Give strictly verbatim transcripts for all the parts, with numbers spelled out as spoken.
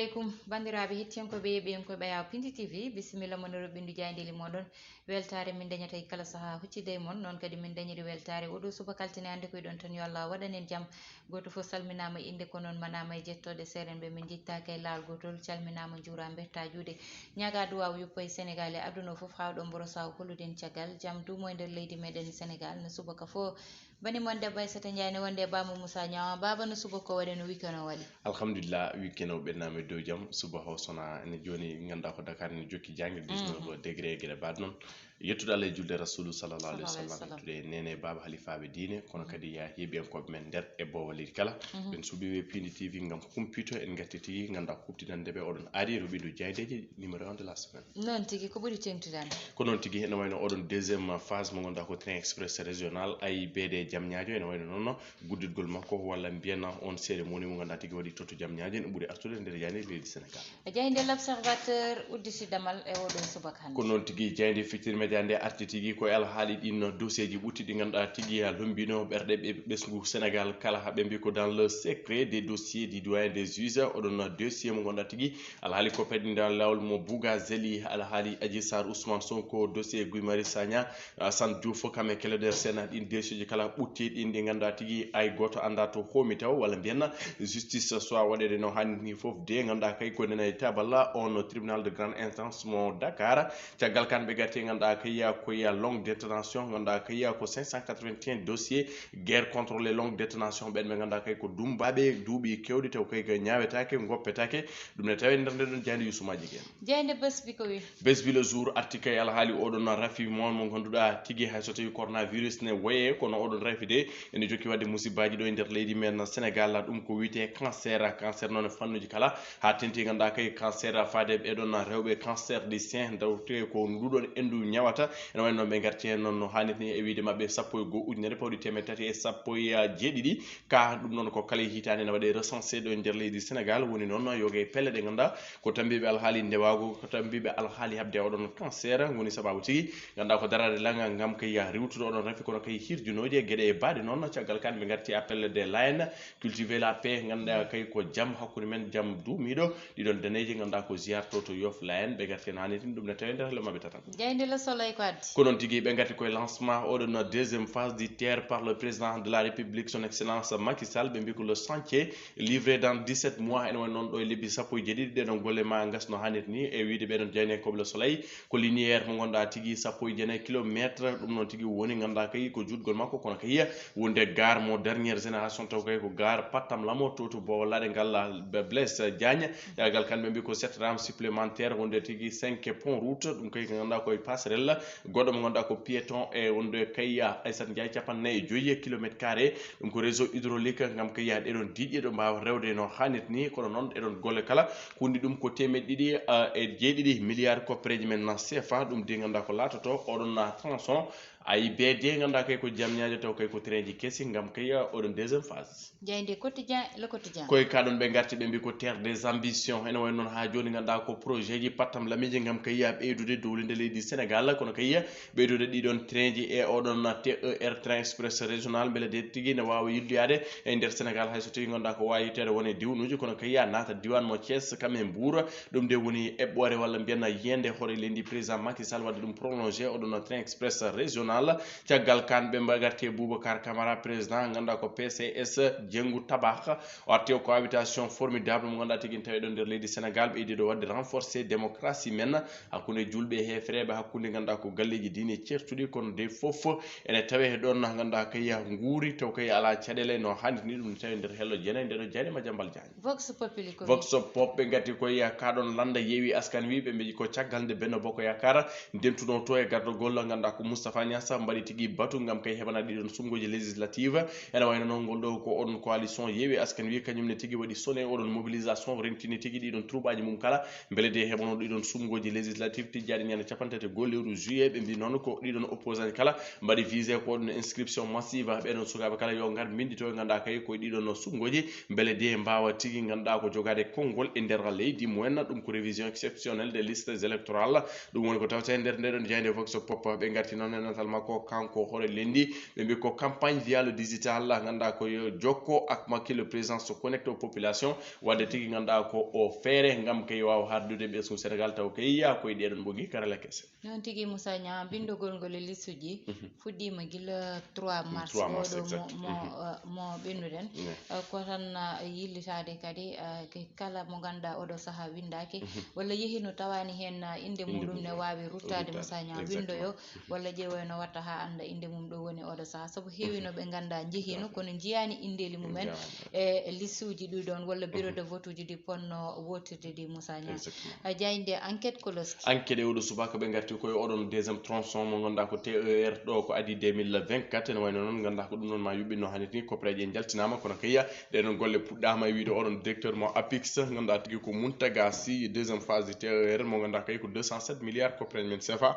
Aleykum, banndiraaɓe hettiyankooɓe e yeeɓiyankooɓe Ayaw Pindi T V, bisimilla mon e roɓɓindu jaayndeeli mooɗon. Weltaare min dañata e kala sahaa huccitde e mon, noon kadi min dañiri weltaare oɗo subaka altine hannde ko iɗon tan yo Allah waɗan en jam. Gooto fof salminaama innde ko noon manaama e jettooɗe seerenɓe min njittaaka e laawol gootol, calminaama njuuraama mbettaa juuɗe. Ñaagaa duwaaw yuppa e Senegaal e aduna o fof haa ɗo mboro saw hollude en caggal jam duumo e nder leydi meɗen Senegaal no subaka fof. Bani mon debbo Aissata Ndiaye ne wonde e Baba Moussa Niang, Baba no subaka o waɗi no weekend o waɗi. Alhamdulillah, weekend o ɓennaama e dow jam, suba o sona ene jooni ngannduɗaa ko Dakar ene jokki jannge dix-neuf degré e geɗe mbaɗ noon. Yettude Allah e julde Rasulu sallallahu alayhi wa sallam, yettude e nene e Baba halifaaɓe diine, kono kadi yaa heeɓiyankooɓe men nder e boowa leydi kala. Ɓen suɓiiɓe Pindi T V ngam kumpito en ngatti tigi ngannduɗaa kuɓtinande ɓe oɗon aadi roɓɓindu jaayndeeji numéro un de la semaine. Noon tigi, ko ɓuri teeŋtude hannde? Ko noon tigi, ene wayno oɗon deuxième phase mo ngannduɗaa ko train express régional A I B D Diamniadio, ene wayno noon gudditgol makko walla mbiyen on cérémonie mo ngannduɗaa tigi waɗi to to Diamniadio, ene ɓuri artude nder jaaynde leydi Sénégal. Jaaynde L'Observateur udditi damal e oɗo subaka hannde. Ko noon tigi, jaaynde Futurs Médias nde arti tigi ko e alhaali ɗin dossier ji ɓutti ɗi ngannduɗaa tigi haa lombino ɓerɗe ɓe-, ɓesngu Sénégal kala, haa ɓe mbi ko dans le secret des dossiers du doyen des juges, oɗon dossier mo ngannduɗaa tigi alhaali ko payɗinɗo laawol mo Bougazelli, alhaali Adji Sarr, Ousmane Sonko, dossier Guy Marius Sagna, Assane Diouf, kam e Clédor Sène, ɗin dossier ji kala ɓutti ɗin ɗi ngannduɗaa tigi hay gooto anndaa to hoomi taw, walla mbiyen justice soit waɗeede no haanirta ni fof de ngannduɗaa kay ko nena e tabal on tribunal de grande instance mo Dakar. Caggal kan ɓe garti ngannduɗaa kay ko ya longue détention, ngannduɗaa kay ko cinq cent quatre-vingt-un dossier, guerre contre les longues détentions, ɓen ɓe ngannduɗaa kay ko dummbaaɓe duuɓi keewɗi taw kay ko ñaawetaake, ngoppetaake. Ɗum ne tawee nder nden ɗon jaaynde Youssouma Jigéen. Jaaynde Bës bi ko wi? Bës bi le jour arti kay alhaali oɗon rafi mo, mo ngannduɗaa tigi hay so tawi coronavirus ne woye, kono oɗon rafi de ene jokki waɗde musibbaaji ɗo e nder leydi men Sénégal. Ɗum ko wiyetee cancer, cancer noon e fannuuji kala, haa tenti ngannduɗaa kay cancer faade e ɓeɗon rewɓe, cancer du sein, tawte ko nduɗon enndu ñawata. Ene wayno ɓe ngarti heen noon no haanirta ni e wiyde maɓɓe sappo e goo ujunere pawɗi teemedde tati e sappo e jeeɗiɗi. Ka ɗum noon ko kala hitaande ene waɗe recensé ɗo e nder leydi Sénégal, woni noon yoga e pelle ɗe ngannduɗaa ko tambiiɓe alhaali ndewaagu, ko tambiiɓe alhaali haɓde oɗon cancer ngoni sabaabu tigi. Ngannduɗaa ko daraade lannga ngam kay riiwtude oɗon rafi, kono kay hirjinooji e geɗe e baɗe noon. Caggal kan ɓe ngarti appel de l'AN, cultiver la paix, ngannduɗaa kay ko jam hakkunde men, jam duumiiɗo. Ɗiɗon daneeji ngannduɗaa ko ziar to to Yoff l'AN, ɓe ngarti heen haanirta ni, ɗum ne tawee nder hello maɓɓe tataɓo. Jaaynde Le Soleil ko addi? Ko noon tigi, ɓe ngarti koye lancement oɗon deuxième phase du TER par le président de la République, son excellence Macky Sall, ɓe mbi ko le chantier livré dans dix-sept mois. Ene woni noon ɗo e lebbi sappo e jeeɗiɗi ɗeɗon golle ma ngasno haanirta ni, e wiyde ɓeɗon jaayndeyankooɓe Le Soleil. Ko linéaire mo ngannduɗaa tigi sappo e jeenayi kilométre, ɗum noon tigi woni ngannduɗaa kay ko juutgol makko, kono kay wonde gare mo dernière génération, taw kay ko gare pattam lamo to to boowal laaɗe ngal Blaise Diagne. Caggal kan ɓe mbi ko sept rames supplémentaires, wonde tigi cinq pont route, ɗum kay ko ngannduɗaa koye passerelle, goɗɗo mo ngannduɗaa ko piéton, e wonde kay Aissata Ndiaye capanɗe nayi e joyi kilométre carré. Ɗum ko réseau hydraulique ngam kay yaa ɗeɗon diƴƴe ɗo mbaawa rewde no haanirta ni, kono noon ɗeɗon golle kala kundi ɗum ko teemeɗɗe ɗiɗi, eh, e jeeɗiɗi milliards koppereeji men C F A, ɗum de ngannduɗaa ko laatoto oɗon tronçon A I B D, ngannduɗaa kay ko Diamniadio, taw kay ko train ji kesi ngam kay oɗon deuxième phase. Jaaynde Quotidien, Le Quotidien. Koye kaɗon ɓe ngarti ɓe mbi ko terre des ambitions. Ene wayno noon haa jooni ngannduɗaa ko projet ji pattam lamiiji ngam kay ɓeydude dowlinde leydi Sénégal, kono kay ɓeydude ɗiɗon train ji e oɗon T E R, train express régional, mbele de tigi ne waawa yilloyaade e nder Sénégal, hay so tawi ngannduɗaa ko waawi yetteede won e diwnuuji, kono kay naata diiwaan mo Thiès, kam e Mbour. Ɗum de woni eɓɓoore walla mbiyen yiyannde hoore leydi président Macky Sall waɗde ɗum prolongé oɗon train express régional. Caggal kan ɓe mba-, garti e Boubacar Camara, président ngannduɗaa ko P C S Jenngu Tabakh. O arti o cohabitation formidable mo ngannduɗaa tigi ne tawee ɗo nder leydi Sénégal, ɓeydi ɗo waɗde renforcer démocratie men hakkunde juulɓe e heefereeɓe, hakkunde ngannduɗaa ko galleeji diine ceertuɗi, kono de fof ene tawee he ɗon ngannduɗaa kay nguuri, taw kay alaa caɗeele no haanirta ni, ɗum ne tawee nder hello jeenayi nde ɗo jaaynde Madiambal Diagne. Vox Populi ko Vox Pop ɓe ngarti koye kaɗon lannda Yewwi Askan Wi, ɓe mbi ko caggal nde Benno Bokk Yaakaar ndentuno to e gardagol ngannduɗaa ko Moustapha Niass mbaɗi tigi batu ngam kay heɓanaade ɗiɗon suɓngooji législative. Ene wayno noon ngol ɗo ko oɗon coalition Yewwi Askan Wi, kañum ne tigi waɗi sone oɗon mobilisation, rentini tigi ɗiɗon trouɓaaji mum kala, mbele de heɓano ɗiɗon suɓngooji législative tijjaaɗi ñande capanɗe tati goo lewru juillet. Ɓe mbi noon ko ɗiɗon opposant kala mbaɗi visé ko ɗum inscription massive, ɓeɗon sukaaɓe kala yo ngar mbinndito, ngannduɗaa kay koye ɗiɗon suɓngooji, mbele de mbaawa tigi ngannduɗaa ko jogaade konngol e nder leydi mumen. Ɗum ko révision exceptionnelle des listes électorales. Ɗum woni ko tawte nder nde ɗon jaaynde Vox Pop. Ɓe ngarti noon e natal makko kanko hoore leydi. Ɓe mbi ko campagne via le digital, ngannduɗaa ko yo jokko ak makki, le président se connecte aux populations, wadde tigi ngannduɗaa ko o feere ngam kay waawa hardude ɓesngu Sénégal taw kay yiya koye ɗeɗon ɓogi karala kese. Noon tigi, Moussa Niang, binndogol ngol e listuji fuɗɗiima gila trois mars. trois mars, oɗo mo, exact. Mo, Mhm. Uh, mo ɓennuɗen. Yeah. Uh, ko tan, uh, yillitaade kadi, uh, ke kala mo ngannduɗaa oɗo sahaa winndaaki, Mhm. walla yehii no tawaani heen, uh, innde Innde muɗum ne muɗum. Waawi ruttaade, Ruttaade, Moussa Niang, exactement. Winndoyo, walla ƴeewoyo no watta haa annda innde mum ɗo woni oɗo sahaa. Sabu heewi no ɓe ngannduɗaa njehiino, kono njiyaani inndeeli mumen e listuuji ɗi ɗoon, walla bureau de vote uji ɗi ponno wootirde ɗi, Moussa Niang. Exactement. A jaaynde enquête ko loski. Enquête e oɗo subaka ɓe ngarti koye oɗon deuxième tronçon mo ngannduɗaa ko T E R ɗo ko adii deux mille vingt-quatre. Ene wayno noon ngannduɗaa ko ɗum noon ma yuɓɓinno hannde ni, koppereeje en njaltinaama, kono kay ɗeɗon golle puɗɗaama e wiyde oɗon directeur mo APIX, ngannduɗaa tigi ko Mountaga Sy, deuxième phase de T E R mo ngannduɗaa kay ko deux cent sept milliards koppereeje men CFA.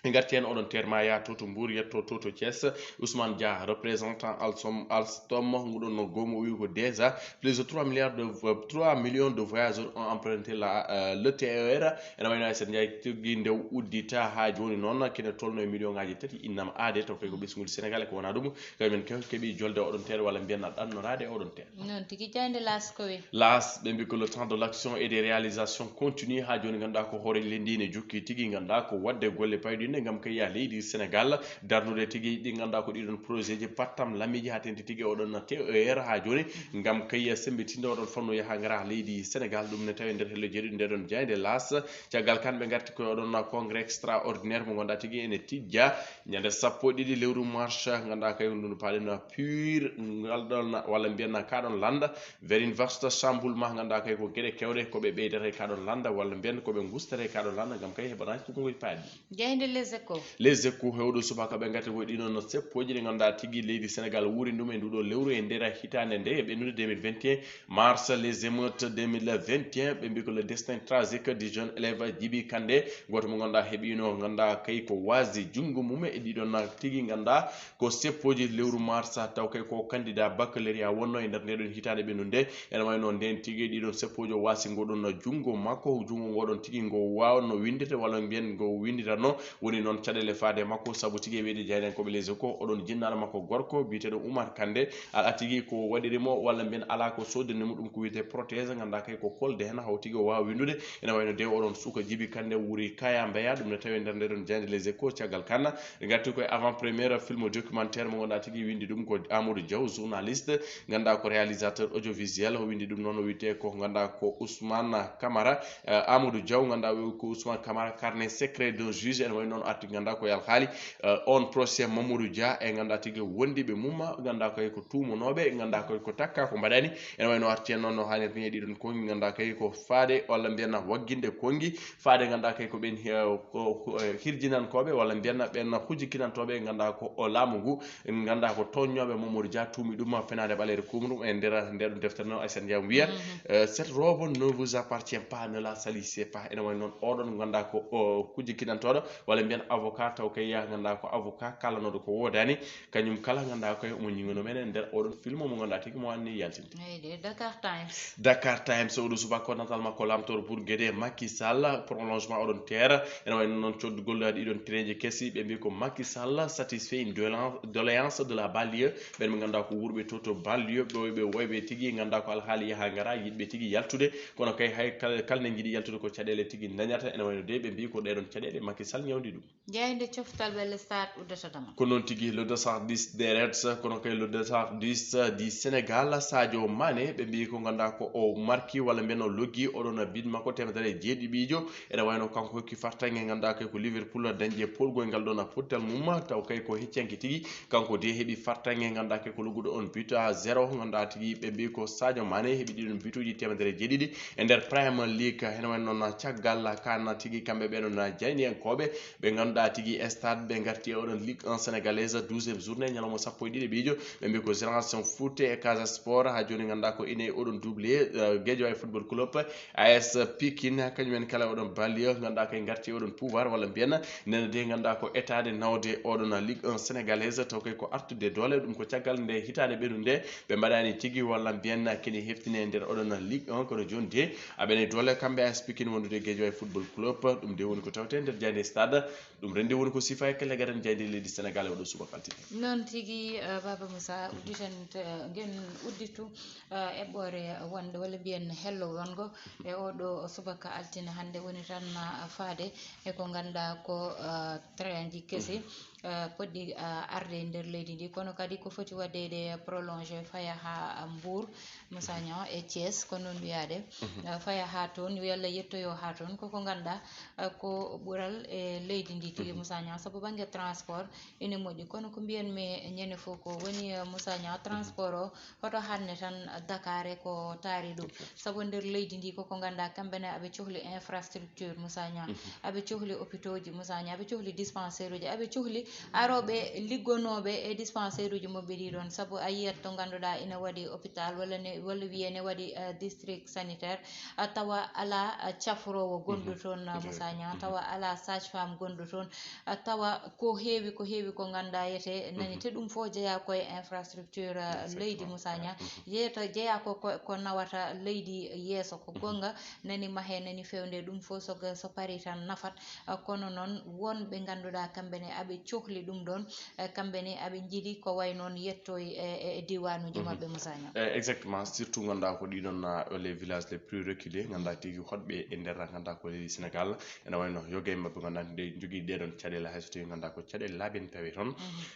Ɓe ngarti heen oɗon terre ma yaato to Mbour, yetto to, to Thiès. Ousmane Dia, représentant Alstom, Alstom, nguɗon no goomu o wi ko déjà plus de trois milliards de, trois millions de voyageurs ont emprunté la, euh, le T E R. Ene wayno hay sen njaay tigi nde uddita haa jooni noon, kene tolno e million ngaji tati innama aade, taw kay ko ɓesnguuji Sénégal e ko wona ɗum. Kay men ke-, keɓi jolde oɗon terre walla mbiyen ɗannoraade e oɗon terre. Noon tigi, jaaynde L'As ko wi? L'As, ɓe mbi ko le temps de l'action et des réalisations continue. Haa jooni ngannduɗaa ko hoore leydi ne jokki tigi, ngannduɗaa ko waɗde golle payɗinɗe ngam kay yaa leydi Sénégal darnude tigi ɗi ngannduɗaa ko ɗiɗon projet ji pattam lamiiji haa teŋti tigi oɗon T E R haa jooni ngam kay sembitinde oɗon fannu yaha ngara leydi Sénégal. Ɗum ne tawi nder hello jeeɗiɗi nde ɗon jaaynde L'As. Caggal kan ɓe ngarti koye oɗon congrès extraordinaire mo ngannduɗaa tigi ene tijja ñande sappo e ɗiɗi lewru mars, ngannduɗaa kay ko ndun paaɗen pur ngal ɗon, walla mbiyen ka ɗon lannda, vers une vaste chamboulement, ngannduɗaa kay ko geɗe kewɗe ko ɓe ɓeydata e ka ɗon lannda, walla mbiyen ko ɓe ngustata e ka ɗon lannda, ngam kay heɓanaaki ko ngoni paaɗi. Jaaynde Les Échos. Les Échos, hewɗo subaka ɓe ngarti koye ɗiɗon seppooji ɗi ngannduɗaa tigi leydi Sénégal wuuri ɗum e nduɗo lewru e nder hitaande nde e ɓennude deux mille vingt et un, mars, les émeutes deux mille vingt et un, ɓe mbi ko le destin tragique du jeune élève Djiby Kandé, gooto mo ngannduɗaa heɓiino ngannduɗaa kay ko waasde junngo mum e ɗiɗon tigi ngannduɗaa ko seppooji lewru mars, taw kay ko candidat baccalauréat wonno e nder ndeɗon hitaande ɓennude. Ene wayno nden tigi ɗiɗon seppooji o waasi ngoɗon junngo makko, junngo ngoɗon tigi ngo waawno winndete walla mbiyen ngo winnditanno, woni noon caɗeele faade makko, sabu tigi e wiyde jaayndiyankooɓe Les Échos, oɗon jinnaaɗo makko gorko biyeteeɗo Oumar Kandé, alaa tigi ko waɗiri mo, walla mbiyen alaa ko soodani mo ɗum ko wiyetee prothèse, ngannduɗaa kay ko kolde heen, haw tigi o waawa winndude. Ene wayno de oɗon suka Djiby Kandé wuuri kaya mbeya, ɗum ne tawi nder nde ɗon jaaynde Les Échos. Caggal kan, ɓe ngarti koye avant première film documentaire mo ngannduɗaa tigi winndi ɗum ko Amadou Diaw, journaliste, ngannduɗaa ko réalisateur audiovisuel, o winndi ɗum noon, o wiyetee ko ngannduɗaa ko Ousmane Camara, eh, Amadou Diaw, ngannduɗaa ko Ousmane Camara, carnet secret d'un juge, ene wayi noon arti ngannduɗaa ko alhaali, eh, on procès Mamadou Dia e ngannduɗaa tigi wondiiɓe mum, ngannduɗaa koye ko tuumanooɓe, ngannduɗaa koye ko takka ko mbaɗani, ene wayi no arti heen noon no haalirta ni e ɗiɗon konngi, ngannduɗaa koye ko faade walla mbiyen wagginde konngi, faade ngannduɗaa koye ko ɓen, eh, ko, ko, eh, hirjinankooɓe walla mbiyen ɓen hujjikinantooɓe ngannduɗaa ko o laamu ngu, ngannduɗaa ko tooñnooɓe Mamadou Dia tuumi ɗum fenaande ɓaleere kuumɗum e nder nde ɗon deftere noon Aysata Ndiaye wiya, eh, cette robe ne vous appartient pas, ne la salissez pas. Ene wayi noon oɗon ngannduɗaa ko o hujjikinantooɗo walla mbiyen avocat taw kay yaa ngannduɗaa ko avocat kalanooɗo ko woodaani, kañum kala ngannduɗaa koye omo ñiŋano men e nder oɗon film mo ngannduɗaa tigi mo anni yaltinde. Eyyi de, Dakar Times. Dakar Times, oɗo subaka ko natal makko Lamtoor Bour Guédé, Macky Sall, prolongement oɗon terre. Ene wayi noon coddugol ɗiɗon trainji kesi, ɓe mbi ko Macky Sall satisfait une doléan-, doléance de la banlieue. Ɓen ɓe ngannduɗaa ko wuurɓe to, to banlieue, ɓe, ɓe woyɓe tigi ngannduɗaa ko alhaali yaha ngara, yiɗɓe tigi yaltude. Kono kay hay kal-, kala ne njiɗi yaltude ko caɗeele tigi dañata. Ene wayi no de ɓe mbi ko ɗeɗon caɗeele Macky Sall ñawdi ɗum. Jaaynde coftal Belle Stade uddata dama. Ko noon tigi, le dossard dix des Reds, kono kay le dossard dix du Sénégal, Sadio Mané, ɓe mbi ko ngannduɗaa ko o marki walla mbiyen o loggi oɗon but makko teemedere e jeeɗiɗiijo. Ene wayno kanko hokki fartaŋŋe ngannduɗaa kay ko Liverpool dañde poolgol ngal ɗon pottal mum, taw kay ko heccanke tigi. Kanko de heɓi fartaŋŋe ngannduɗaa kay ko logguɗo on but à zéro, ngannduɗaa tigi ɓe mbi ko Sadio Mané heɓi ɗiɗon butuuji teemedere e jeeɗiɗi e nder Premier League. Ene wayno noon caggal kan tigi kamɓe ɓe ɗon jaayndiyankooɓe ɓe ngannduɗaa tigi stade, ɓe ngarti e oɗon Ligue un sénégalaise, douzième journée, ñalawma sappo e ɗiɗi ɓiijo. Ɓe mbi ko Génération Foot e Casa Sport. Haa jooni ngannduɗaa ko ine oɗon doublé, eh, Guédiawaye Football Club, A S Pikine, kañum en kala oɗon banlieue, ngannduɗaa kay ngarti oɗon pouvoir walla mbiyen nene de ngannduɗaa ko etaade nawde oɗon Ligue un sénégalaise, taw kay ko artude doole, ɗum ko caggal nde hitaande ɓennude nde ɓe mbaɗaani tigi walla mbiyen kene heftine e nder oɗon Ligue un, kono jooni de aɓene doole kamɓe A S Pikine wondude Guédiawaye Football Club, ɗum de woni ko tawte nder jaaynde stade. Ɗum renndi woni ko sifa e kelle gadan jayde leydi Sénégal e oɗo subaka altine. Noon tigi, eh, Baba Moussa, udditen, eh, ngen udditu, eh, eɓɓoore wonde, walla mbiyen hello wongo e oɗo subaka altine hannde, woni tan, eh, faade e ko ngannduɗaa ko, eh, train ji kesi, eh, poɗɗi, eh, arde e nder leydi ndi, kono kadi ko foti waɗdeede prolongé faya haa Mbour, Moussa Niang, e Thiès, ko noon wiyaade. Eh, faya haa toon, yo Yalla yettoyo haa toon, koko ngannduɗaa, eh, ko ɓural e leydi ndi tigi, Moussa Niang, sabu bannge transport ene moƴƴi, kono ko mbiyanmi ñande fof ko woni, eh, Moussa Niang, transport o hoto hannde tan Dakar e ko taari ɗum, sabu nder leydi ndi koko ngannduɗaa kamɓe ne aɓe cohli infrastructure, Moussa Niang, aɓe cohli hôpitaux ji, Moussa Niang, aɓe cohli dispensaire uji, aɓe cohli arooɓe liggonooɓe e dispensaire uji moɓɓe ɗi ɗoon, sabu a yiyat to ngannduɗaa ina waɗi hôpital walla ne, walla wiyee ne waɗi, eh, district sanitaire, a tawa alaa, eh, cafroowo gonɗo toon, eh, Moussa Niang, tawa alaa sage femme gonɗo toon, a tawa ko heewi, ko heewi ko ngannduɗaa yete nani, te ɗum fof jeyaa ko e infrastructure, eh, leydi, Moussa Niang, yeeto jeyaa ko, ko, ko nawata leydi yeeso, ko goonga, nani mahee, nani feewnde, ɗum fof so, so parii tan nafat. Eh, kono noon won ɓe ngannduɗaa kamɓe ne aɓe cohli ɗum ɗoon, eh, kamɓe ne aɓe njiɗi ko wayi noon yettoy e, e, e diwaanuuji maɓɓe, Moussa Niang. Eh, exactement, surtout ngannduɗaa ko ɗii ɗoon, ah, les villages les plus reculés, ngannduɗaa tigi hoɗɓe e nder ngannduɗaa ko leydi Sénégal, ene wayi no yoga e maɓɓe ngannduɗaa nde njogii ɗee ɗoon caɗeele, hay so tawii ngannduɗaa ko caɗeele laaɓi ene tawee toon.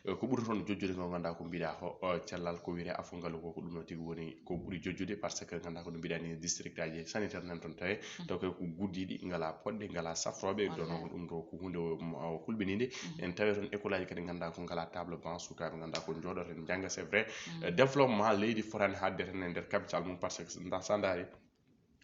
Eh, ko ɓuri toon jojjude ngo ngannduɗaa ko mbiɗaa ko, oh, cellal ko wiyetee Afo Ngalu ko, ko ɗum no tigi woni ko ɓuri jojjude, par ce que ngannduɗaa ko no mbiɗaa ni district aji sanitaire nan toon tawee, taw kay ko guddiiɗi, ngalaa poɗɗe, ngalaa safrooɓe, donc ɗum ɗo ko huunde o, mo, o hulɓiniinde. En tawee toon école aji kadi ngannduɗaa ko ngalaa table banc, sukaaɓe ngannduɗaa ko njooɗoto en njannga, c'est vrai. Eh, développement leydi fotaani haaɗde tan e nder capital mum, par ce que nda, sa ndaari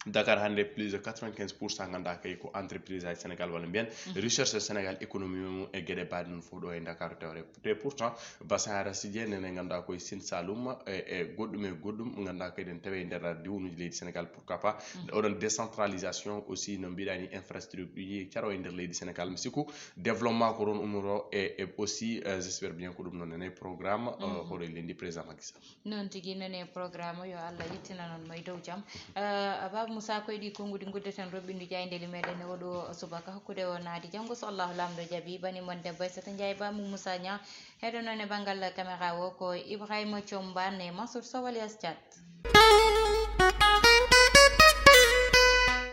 Dakar hannde plus de quatre-vingt-quinze pour cent ngannduɗaa kay ko entreprise aji Sénégal walla mbiyen recherche Sénégal économie mum e geɗe baaɗe noon fof ɗo e Dakar tawre. Te pourtant bassin arachidier nene ngannduɗaa koye Sine Saloum e, e goɗɗum e goɗɗum ngannduɗaa kadi ene tawi e nder diwnuuji leydi Sénégal, pourquoi pas. Oɗon décentralisation aussi no mbiɗaa ni infrastructure uji caro e nder leydi Sénégal, mi sikku développement ko ɗoon ummoto e, e aussi, euh, j'espère bien ko ɗum noon nene programme, euh, hoore leydi président Macky Sall. Noon tigi, nane programme o, yo Allah yettinan on mo e dow jam. Eh, Baba Moussa, ko e ɗi konguɗi nguddeten roɓɓindu jayndeli meɗen e oɗo subaka, hakkude o naadi janngo so Allahu Laamɗo jaɓi. Bani mon debbo Aissata Ndiaye, Baba Moussa Niang, heɗo noon e banngal caméra o ko Ibrahima Thiomba ne Mansour Sow alias Thiat.